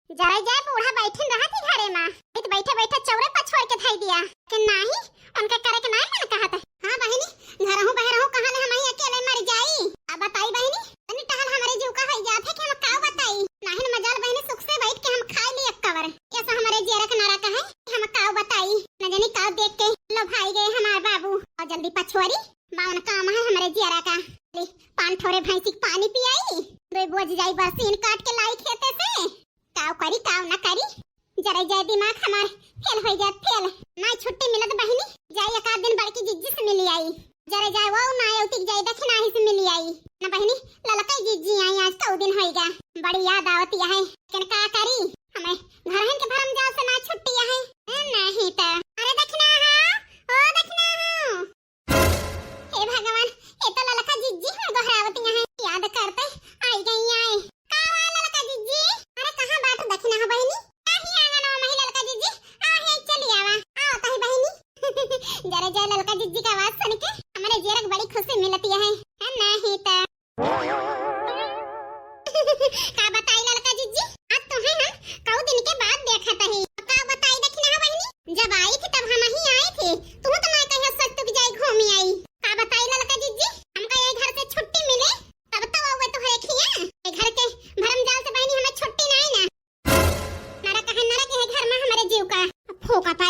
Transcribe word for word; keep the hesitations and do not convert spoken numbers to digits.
जरा जाए बूढ़ा बैठिन रहत ही घरे मा, इत बैठे बैठे चौरे पछोर के धई दिया। कि नाही, उनका करे के नाही मन कहत। हाँ बहिनी, घरहूँ बहरहूँ कहाँ ले हमही अकेले मर जाई। अब बताई बहिनी, तनी टहल हमरे जीव का होई जात है कि हम काव बताई। नाहिन मजाल बहिनी सुख से बैठ के हम खाई ली एक कवर। ऐसा हमरे जियरा के नरक है कि हम काव बताई। न जानी काव देख के लोभाई गए हमार बाबू। और जल्दी पछोरी, बावन काम है हमरे जियरा का। ली, पान ठोरे भैंसी के पानी पियाई, दो बोझ जाई बरसीन काट के लाई खेते से। काव करी, काव ना करी, जरे जाए दिमाग हमार फेल होई जात, फेल। ना छुट्टी मिलत बहिनी, जाई एक आध दिन बड़की जिज्जी से मिली आई। जरे जाए वो ना आवती जाई दखिनाही से मिली आई। ना बहिनी, ललकई जिज्जी आई आज कऊ दिन होई गा। बड़ी याद आवती है, लेकिन का करी, हमें घरहन के भरम जाल से ना छुट्टी है। ए, नहीं तो। अरे दखिना हो, ओ दखिना हो। हे भगवान, ये तो ललका जिज्जी है गोहरावती है। याद करते आई गई आए। का हुआ ललका जिज्जी? अरे कहाँ बात दखिना हो बहिनी? आही आंगन में ही ललका जिज्जी। आ है चली आवा। आओ तही बहिनी। जरे जय ललका जिज्जी का आवाज सुन के हमारे जियरक बड़ी खुशी मिलती है। है नहीं तो। का बताई ललका जिज्जी, आज तुम्हें हम कऊ दिन के बाद देखत ही। का बताई दखिना बहिनी, जब आई थी तब हम ही आई थी, तू तो ना कहियो सच तुक जाई घूमी आई। का बताई ललका जिज्जी, हमका ये घर से छुट्टी मिले तब तो आवे तोहरे खिया। ये घर के भरम जाल से बहिनी हमें छुट्टी नहीं ना। नरक है, नरक है घर में हमारे जीव का। फोकता